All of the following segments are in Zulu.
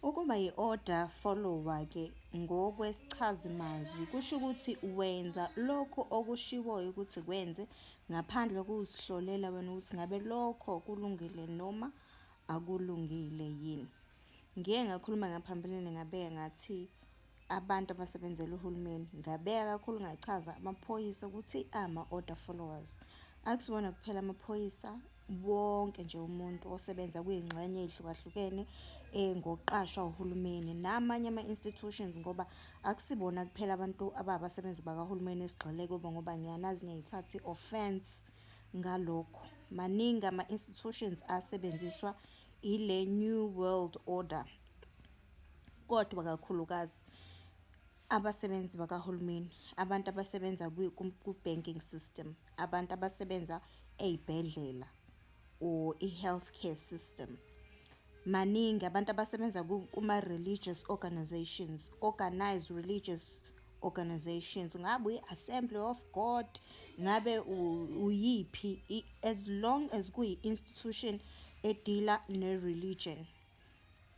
Ukuba i-order follower-ke ngokwesichazimazwi kusho ukuthi wenza lokhu okushiwoyo ukuthi kwenze ngaphandle kokuzihlolela wena ukuthi ngabe lokho kulungile noma akulungile yini. Ngike ngakhuluma ngaphambilini ngabeka ngathi abantu abasebenzela uhulumeni, ngabeka kakhulu ngachaza amaphoyisa ukuthi ama-order followers. Akusiwona kuphela amaphoyisa, wonke nje umuntu osebenza kwiy'ngxenye ey'hlukahlukene ngokuqashwa uhulumeni namanye ama-institutions ngoba akusibona kuphela abantu ababasebenzi bakahulumeni esigxile kubo ngoba ngiyanazi niyayithatha i-offence ngalokho. Maningi ama-institutions asebenziswa ile New World Order, kodwa kakhulukazi abasebenzi bakahulumeni, abantu abasebenza ku-banking system, abantu abasebenza ey'bhedlela or i-healthcare system. Maningi abantu abasebenza kuma-religious organizations, organized religious organizations, ngabe uyi-Assembly of God, ngabe uyiphi, as long as kuyi-institution e-deal-a ne-religion.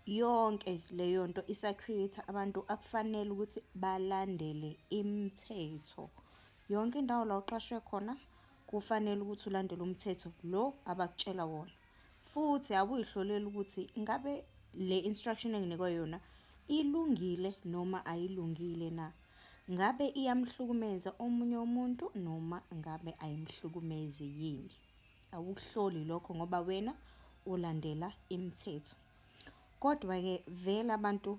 Yonke leyo nto isa-create-a abantu akufanele ukuthi balandele imithetho. Yonke indawo la oqashwe khona kufanele ukuthi ulandele umthetho lo abakutshela wona. Futhi awuy'hloleli ukuthi ngabe le instruction enginikwe yona ilungile noma ayilungile na? Ngabe iyamhlukumeza omunye umuntu noma ngabe ayimhlukumezi yini? Awukuhloli lokho ngoba wena ulandela imithetho. Kodwa-ke vele abantu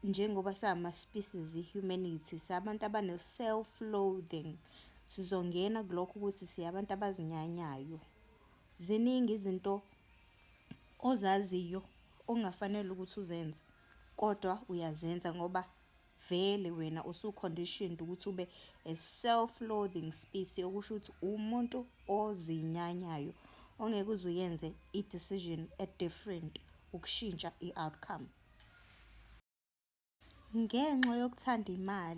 njengoba singama-species i-humanity, singabantu abane-self-loathing, sizongena kulokho ukuthi siyabantu abazinyanyayo. Ziningi izinto ozaziyo okungafanele ukuthi uzenze, kodwa uyazenza ngoba vele wena usu-conditioned ukuthi ube a self-loathing species, okusho ukuthi umuntu ozinyanyayo ongeke uze uyenze i-decision e-different ukushintsha i-outcome. Ngenxa yokuthanda imali.